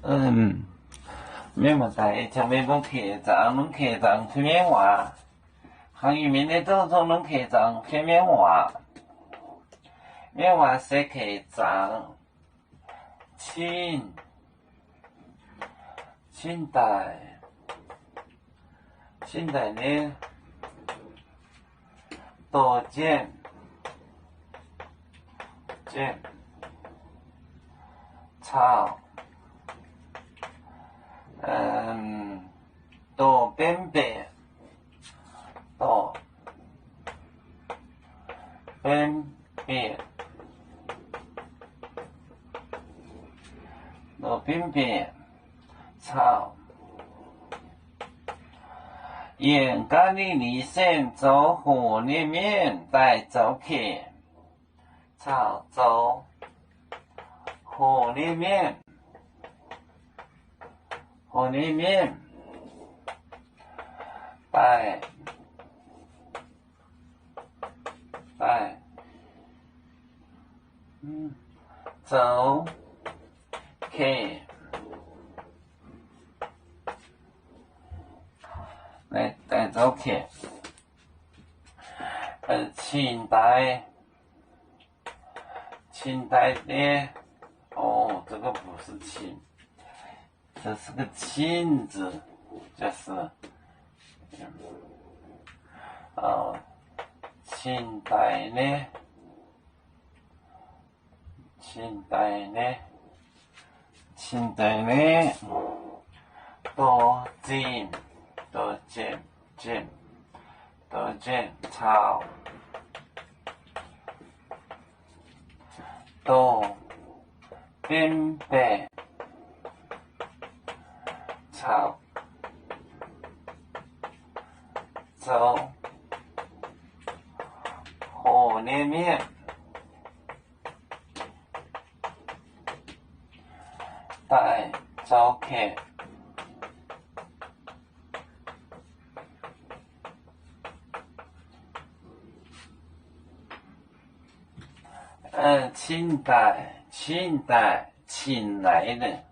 Mienh muoz-doic, ih zanc meih mbuo keh zaangc, longc keh zaangc fai mienv waac. Hnangv yie mienh naaiv zungv longc keh zaangc fai mienv waac. Mienv waac se keh zaangc. Cin, cin daic, cin daic nyei, doqc jien, jien, caux, doqc benv bieqc, doqc benv bieqc, doqc benv bieqc, caux yienc gaav ninh nyei sen zoux hoc nyei mienh daaih zoux keh, caux zoux hoc nyei mienh, hoc nyei mienh daaih, daaih zoux keh, daaih zoux keh. Cin-daic, cin-daic nyei, oh, 这个不是 cin, 这是个 cin 字，就是，哦，cin-daic nyei, cin-daic nyei, cin-daic nyei, doqc zinh, doqc zinh, zinh, doqc zinh caux doqc benv baeqc caux zoux hoc nyei mienh daaih zoux keh. Cin daic, cin daic, 请来的,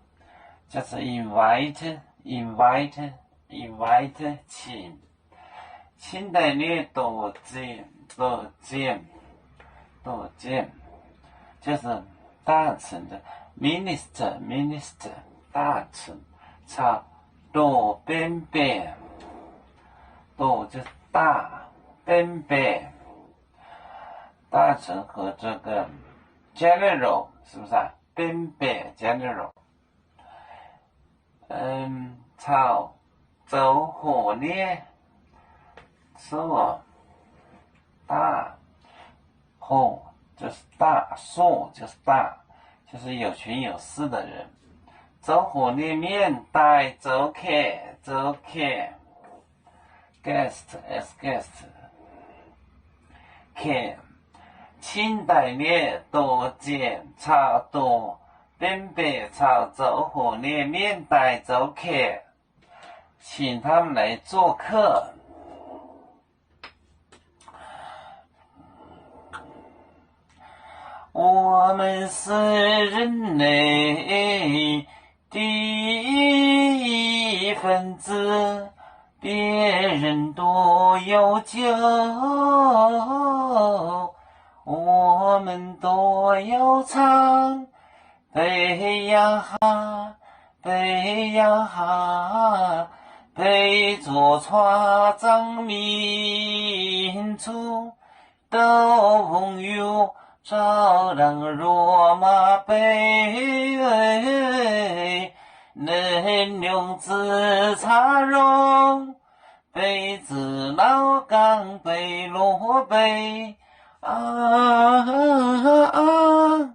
就是 invite, invite, invite, 请. Cin daic nyei doqc zinh, doqc zinh, doqc zinh, 就是大臣的 minister, minister, 大臣, caux doqc benv baeqc, doqc 就是大, benv baeqc, 大臣和这个 general 是不是啊？Benv baeqc general. Caux zoux hoc nyei, 是吧？大, 大, 就是大, 就是有权有势的人. Zoux hoc nyei mienh daaih zoux keh, zoux keh. Guest, as guest. Keh. Cin daic nyei doqc zinh caux doqc benv baeqc caux zoux hoc nyei mienh daaih zoux keh. 请他们来做客。 我们是人类的一份子，别人都有酒，我们都有唱。 杯呀哈，杯呀哈，杯中唱张民族，斗篷有朝阳落马杯，能用紫砂容，杯子老钢杯落杯，啊啊啊。